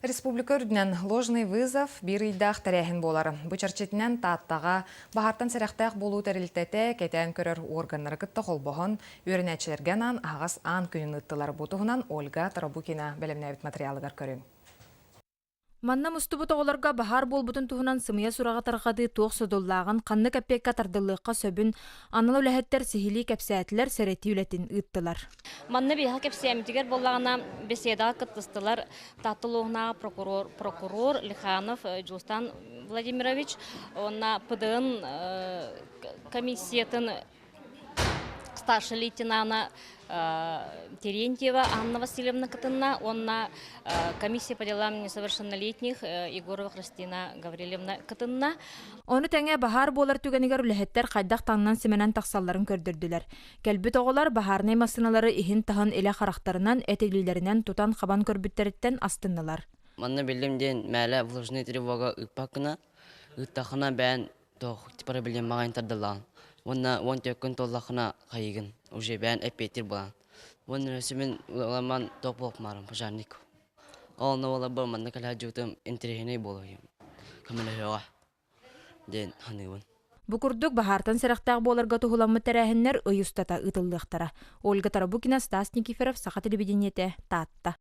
Республика үрдүнэн ложный вызов биир ыйдаах тэрээһин буолар. Бу чэрчитинэн Тааттаҕа баһаартан сэрэхтээх буолуу тэрилтэтэ кэтээн көрөр уорганнары кытта холбоһон, үөрэнээччилэргэ анаан аһаҕас аан күнүн ыыттылар. Бу туһунан Ольга Тарабукина бэлэмнээбит матырыйаалыгар көрүҥ. Манна мустубут оҕолорго баһаар буолбутун туһунан сымыйа сураҕы тарҕатыы туох содуллааҕын, ханнык эппиэккэ тардыллыахха сөбүн анал үлэһиттэр сиһилии кэпсээтилэр, сэрэтии үлэтин ыыттылар. Манна биһиэхэ кэпсээммитигэр буоллаҕына беседаҕа кыттыстылар Таатта улууһунааҕы прокурор, прокурор Лиханов Дьулустан Владимирович уонна ПДН комиссиятын старшай лейтенана Терентьева Анна Васильевна кытынна уонна комиссия по делам несовершеннолетних Егорова Христина Гаврильевна кытынна. Ону тэҥэ баһаар буолар түгэнигэр үлэһиттэр хайдах таҥнан-симэнэн тахсалларын көрдөрдүлэр. Кэлбит оҕолор баһаарынай массыыналары иһин-таһын илэ харахтарынан, эт илиилэринэн тутан-хабан көрбүттэриттэн астыннылар. Манна биллим диэн мээлэ вложенная тревога ыыппаккына, ыыттаххына бэйэн туох проблемаҕа тардыллаҕын уонна 14 күн туоллаххына хайыгын уже бэйэн эппиэттиир буолаҕын. Уонна өссө мин ыламман туох буолуохмаарым пожарник. Ол онно буоларбар манна кэлэ сылдьыбытым интэриэһинэй буолуо көмөлөһүөҕэ диэн саныыбын. Бу курдук баһаартан сэрэхтээх буоларга туһуламмыт тэрээһиннэр ый устата ыытыллыахтара. Ольга Тарабукина, Стас Никифоров, Саха телевидениетэ, Таатта.